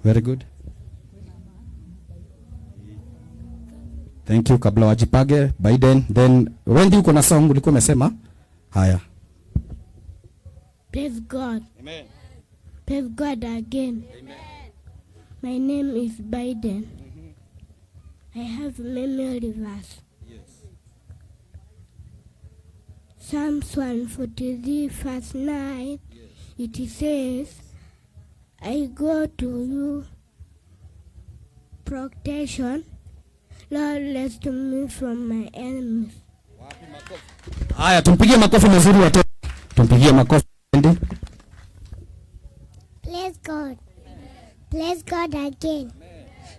Very good. Thank you. Kabla wajipage Biden, then Wendy uko na song ulikuwa umesema? Haya. Praise God. Amen. Praise God again. Amen. My name is Biden. I have memory verse. Yes. Psalms 143 verse 9. Yes. It says, I go to you protection. Lord, rescue me from my enemies. Haya, tumpigie makofi mazuri watoto. Tumpigie makofi Wendy. Bless God. Bless God again.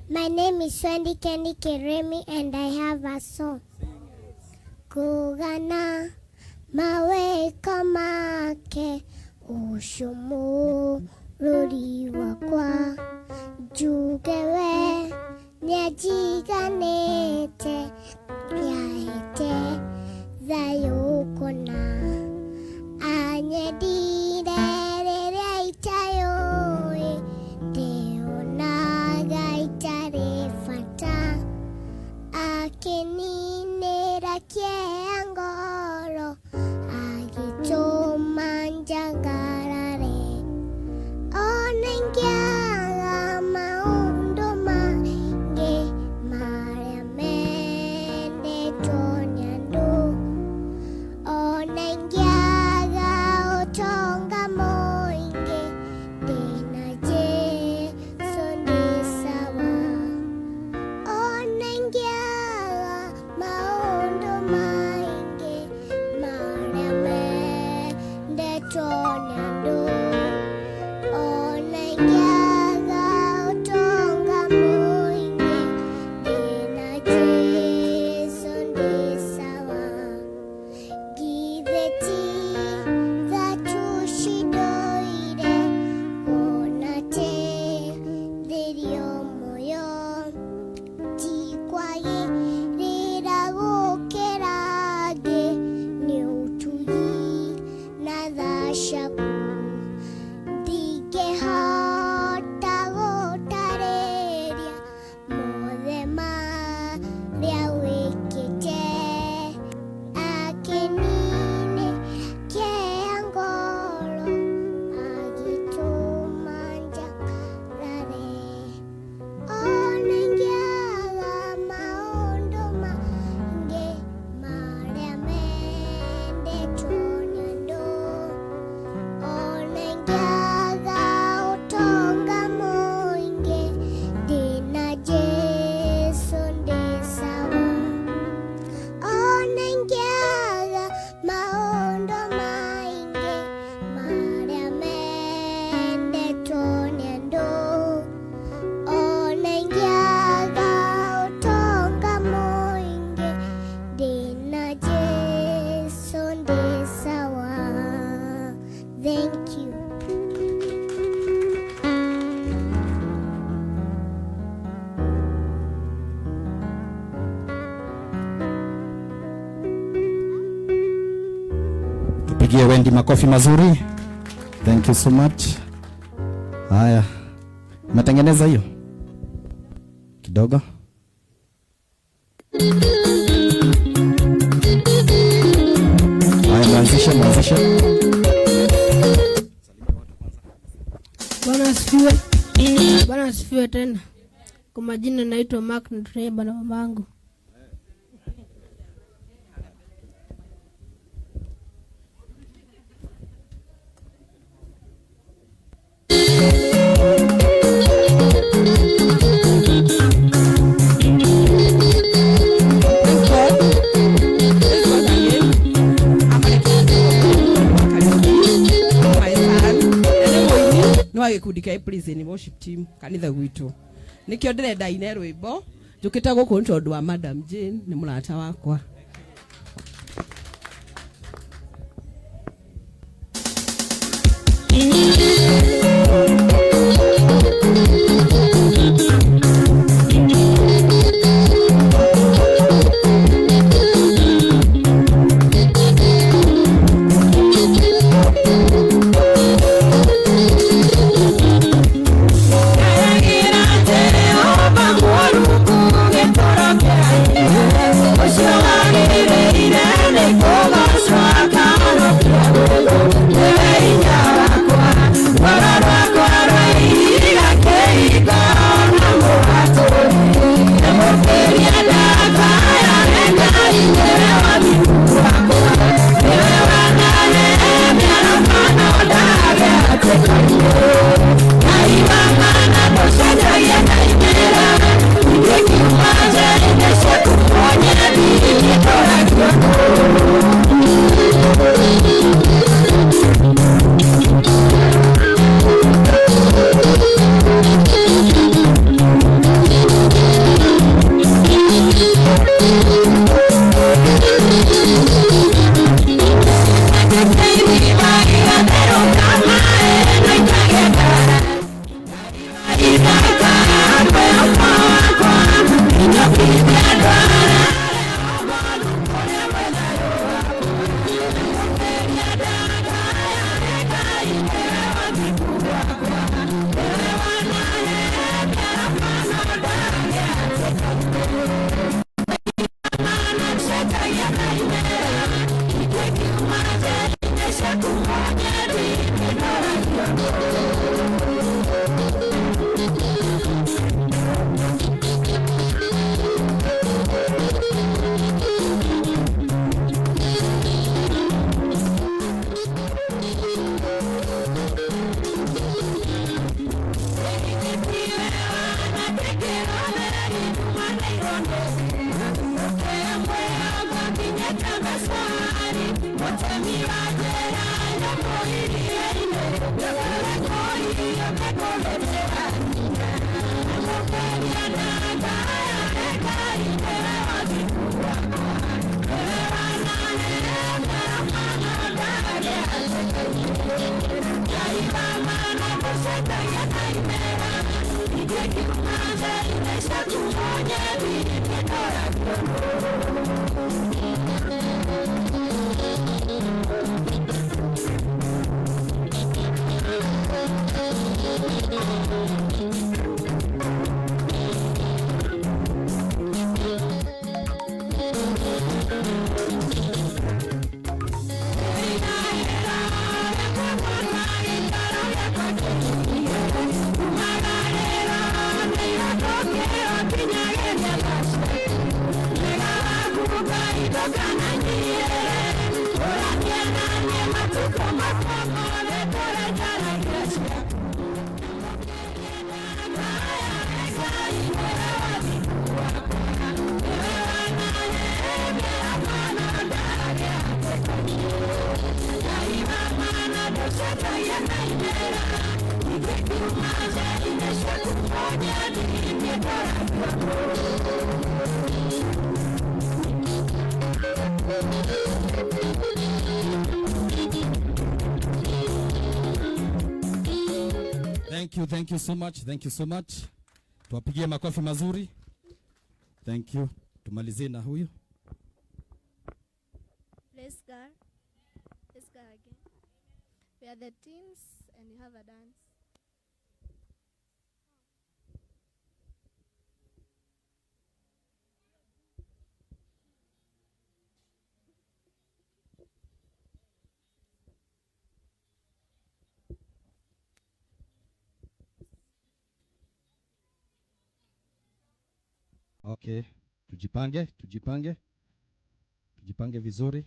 My name is Wendy Kenny Keremi and I have a song. Kugana mawe kamake ushumu ruri wakwa jugewe nyajiganete yaete thayukona anyendire rĩrĩa itayũĩ ndĩonaga itarĩ bata akĩninĩra kĩeha ngoro agĩtũma njangarare ona ingĩaga maũndũ maingĩ marĩa mendetwo nĩ andũ ona ingĩaga ũtonga mũingĩ ndĩna Jesũ ndĩ sawa ona ingĩaga maũndũ maingĩ marĩa mendetwo nĩ andũ ona ingĩaga ũtonga mũingĩ ndĩna Jesũ ndĩ sawa githĩ ti tha tũcindoire ona teithĩrio muoyo ti kwagĩrĩra gũkĩra angĩ nĩ ũtugi na tha ciaku ndingĩhota gũtarĩria mothe marĩa wĩkĩte akĩnine kĩeha ngoro agĩtũma njangarare ona ingĩaga maũndũ maingĩ marĩa mendetwo nĩ andũ ona ingĩaga ũtonga mũingĩ ndĩna Jesũ ndĩ sawa ona ingĩaga maũndũ maingĩ marĩa mendetwo nĩ andũ ona ingĩaga ũtonga mũingĩ ndĩna Jesũ ndĩ sawa. Thank you. Tupigie Wendy makofi mazuri. Thank you so much. Haya. Umetengeneza hiyo? Kidogo. Haya, mwanzishe, mwanzishe. Bwana asifiwe. Bwana asifiwe tena. Kwa majina naitwa Mark Ntreba na mamangu. Praise God. Praise God again. My son. Na nĩ mũini nĩ wa gĩkundi kĩa Praise and Worship Team kanitha gwitũ. Nĩkĩo ndĩrenda ine rwĩmbo njũkĩte gũkũ nĩ tondũ wa Madam Jane nĩ mũrata wakwa. Thank you so much. Thank you so much. Tuwapigie makofi mazuri. Thank you. Tumalizie na huyu. Praise God. Praise God again. We are the teens and we have a dance. Okay, tujipange, tujipange. Tujipange vizuri.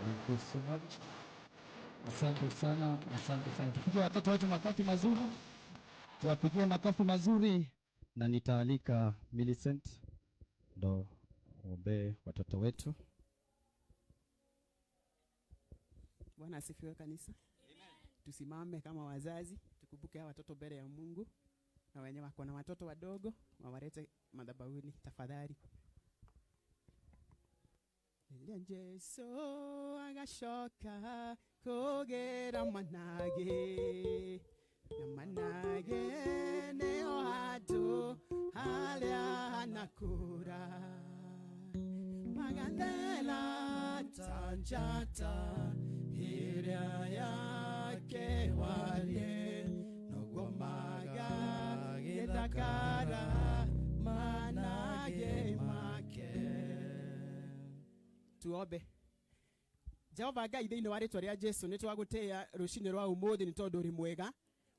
Thank you so much. Asante sana, asante sana. Tupige watoto wetu makofi mazuri, tuwapigie makofi mazuri, na nitaalika Millicent ndo uombee watoto wetu. Bwana asifiwe kanisa. Tusimame kama wazazi, tukumbuke hawa watoto mbele ya Mungu, na wenye wako na watoto wadogo wawalete madhabahuni tafadhali. Rĩrĩa Jesu agacoka kũgĩra manage na manage nĩho handũ harĩa hanakũra magathera ta njata ĩrĩa yake warie noguo magagĩthakara manage make. Tuombe. Jehova Ngai, thĩinĩ wa rĩtwa rĩa Jesu nĩ twagũtĩĩa rũcinĩ rwa ũmũthĩ nĩ tondũ ũrĩ mwega,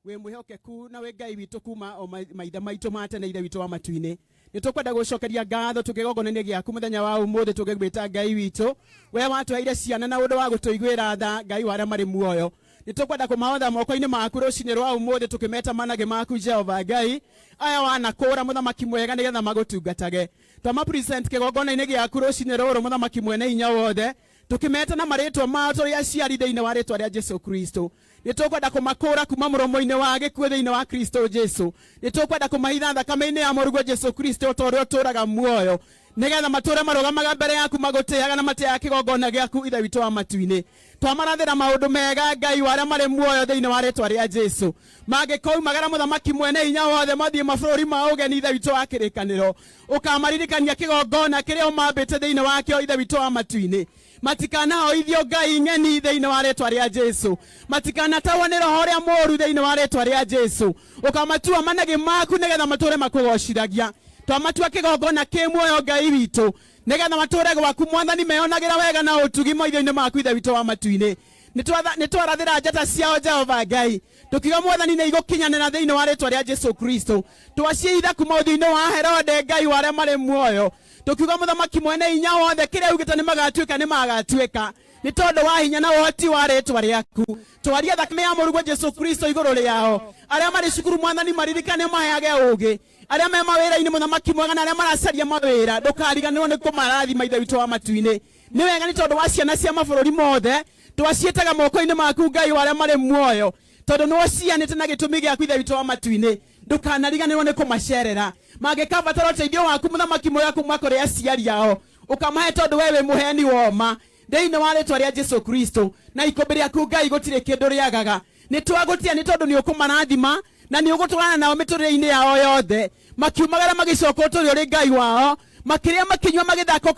wĩ mwĩhokeku na wĩ Ngai witũ kuma o maithe maitũ ma tene. Ithe witũ wa matu-inĩ, nĩ tũkwenda gũcokeria ngatho tũkĩgongona-inĩ gĩaku mũthenya wa ũmũthĩ, tũgĩgwĩta Ngai witũ, we watũheire ciana na ũndũ wa gũtũiguĩra tha. Ngai wa arĩa marĩ muoyo, nĩ tũkwenda kũmahotha moko-inĩ maku rũcinĩ rwa ũmũthĩ, tũkĩmeta manage maku. Jehova Ngai, aya wanakũra, mũthamaki mwega, nĩgetha magũtungatage, twama present kĩgongona-inĩ gĩaku rũcinĩ rũrũ, mũthamaki mwene hinya wothe, tukimeta na marĩtwa mao tũrĩ aciari. Thĩinĩ wa rĩtwa rĩa Jesu Kristo, nĩ tũkwenda kũmakũra kuma mũromo-inĩ wa gĩkuũ thĩinĩ wa Kristo Jesu. Nĩ tũkwenda kũmahitha thakame-inĩ ya mũrũguo Jesu Kristo ta ũrĩa ũtũũraga muoyo, nĩgetha matũũre marũgamaga mbere yaku magũtĩaga na matĩaga kĩgongona gĩaku. Ithe witũ wa matu-inĩ, twamarathĩra maũndũ mega, Ngai wa arĩa marĩ muoyo, thĩinĩ wa rĩtwa rĩa Jesu. Mangĩkoimagara, mũthamaki mwene hinya wothe, mathiĩ mabũrũri ma ũgeni, Ithe witũ wa kĩrĩkanĩro, ũkamaririkania kĩgongona kĩrĩa ũmambĩte thĩinĩ wakĩo. Ithe witũ wa matu-inĩ, matikanahoithio ngai ng'eni thĩinĩ wa rĩtwa rĩa Jesu, matikanatahwo nĩ roho ũrĩa mũũru thĩinĩ wa rĩtwa rĩa Jesu. Ũkamatua manage maku nĩgetha matũũre makũgocithagia. Twamatua kĩgongona kĩ muoyo, Ngai witũ, nĩgetha matũũre gwaku, Mwathani, meyonagĩra wega na ũtugi maitho-inĩ maku. Ithe witũ wa matu-inĩ, nĩ twarathĩra njata ciao, Jehova Ngai, tukiuga, Mwathani, nĩ igũkinyanĩra thĩinĩ wa rĩtwa rĩa Jesu Kristo. Twaciitha kuma ũthiũ-inĩ wa Herode, Ngai wa arĩa marĩ muoyo, tukiuga, mũthamaki mwene hinya wothe, kĩrĩa ugĩte nĩ magatuĩka, nĩ magatuĩka, nĩ tondũ wa hinya na ũhoti wa rĩtwa rĩaku. Twaria thakame ya mũrũguo Jesu Kristo igũrũ rĩao. Arĩa marĩ cukuru, Mwathani, maririkane maheage ũũgĩ. Arĩa me mawĩra-inĩ, mũthamaki mwega, na arĩa maracaria mawĩra, ndũkariganĩrwo nĩ kũmarathima. Ithe witũ wa matu-inĩ, nĩ wega nĩ tondũ wa ciana cia mabũrũri mothe, twaciĩtaga moko-inĩ maku, Ngai wa arĩa marĩ muoyo, tondũ nĩ ũcianĩte na gĩtũmi gĩaku. Ithe witũ wa matu-inĩ, ndũkanariganĩrwo nĩ kũmacerera. Mangĩkabatara ũteithio waku, mũthamaki mwega, kuma kũrĩ aciari ao, ũkamahe, tondũ we wĩ mũheani woma, thĩinĩ wa rĩtwa rĩa Jesu Kristo. Na ikũmbĩ rĩaku, Ngai, gũtirĩ kĩndũ rĩagaga. Nĩ twagũtia nĩ tondũ nĩ ũkũmarathima na nĩ ũgũtwarana nao mĩtũrĩre-inĩ yao yothe, makiumagara magĩcoka, ũtũrĩ ũrĩ Ngai wao, makĩrĩa, makĩnyua, magĩthaka,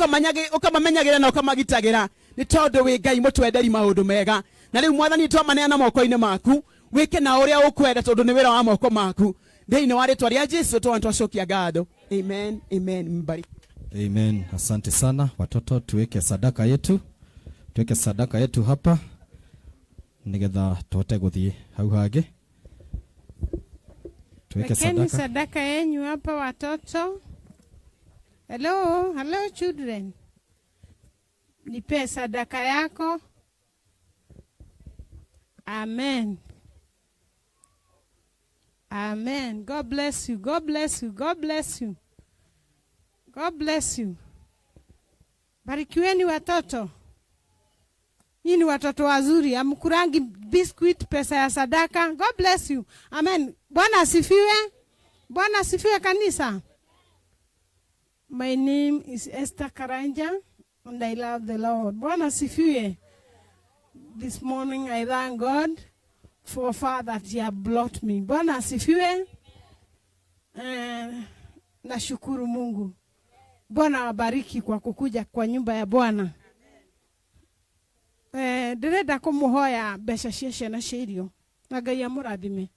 ũkamamenyagĩra na ũkamagitagĩra, nĩ tondũ wĩ Ngai mũtwenderi maũndũ mega. Na rĩu, Mwathani, twamaneana moko-inĩ maku, wĩke na ũrĩa ũkwenda, tondũ nĩ wĩra wa moko maku. Thĩinĩ wa rĩtwa rĩa Jesu twana twacokia ngatho. Amen, amen. Mbariki. Amen. Asante sana watoto, tuweke sadaka yetu, tuweke sadaka yetu hapa nigetha tuhote guthie hau hangi. Tuweke Wekeni sadaka. Sadaka yenyu hapa, watoto. Hello, hello children. Nipe sadaka yako. Amen. Amen. God bless you. God bless you. God bless you. God bless you. Barikiweni watoto. Nyinyi ni watoto wazuri, amkurangi biscuit, pesa ya sadaka. God bless you. Amen. Bwana asifiwe. Bwana asifiwe, kanisa. My name is Esther Karanja and I love the Lord. Bwana asifiwe. This morning I thank God for far that he have brought me. Bwana asifiwe. Nashukuru Mungu. Bwana awabariki kwa kukuja kwa nyumba ya Bwana. Ndĩrenda kũmũhoya mbeca cia ciana cia irio, na Ngai amũrathime.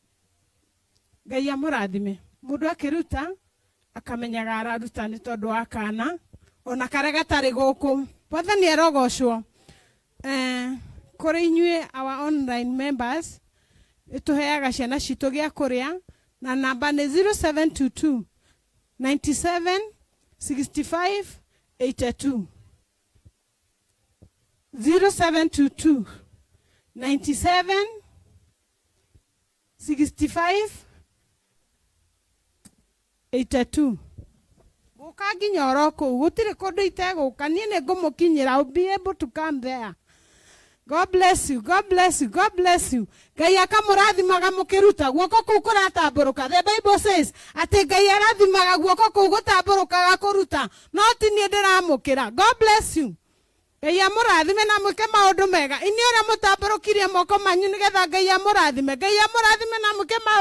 Ngai amũrathime. Mũndũ akĩruta akamenyaga araruta nĩ tondũ wa kana ona karĩa gatarĩ gũkũ. Mwathani arogocwo. Kũrĩ inyuĩ our online members, ĩtũheaga ciana citũ gĩa kũrĩa, na namba nĩ 0722 97 65 82, 0722 97 65 82. Gũka nginya oro kũu, gũtirĩ kũndũ itegũka. Niĩ nĩ ngũmũkinyĩra. I'll be able to come there. God bless you. God bless you. God bless you. Ngai akamũrathimaga mũkĩruta guoko kũu kũratambũrũka. The Bible says atĩ Ngai arathimaga guoko kũu gũtambũrũkaga kũruta, no ti niĩ ndĩramũkĩra. God bless you. Ngai amũrathime na mwĩke maũndũ mega. Inyuĩ ũrĩa mũtambũrũkirie moko manyu nĩgetha Ngai amũrathime, Ngai amũrathime na mwĩke maũndũ.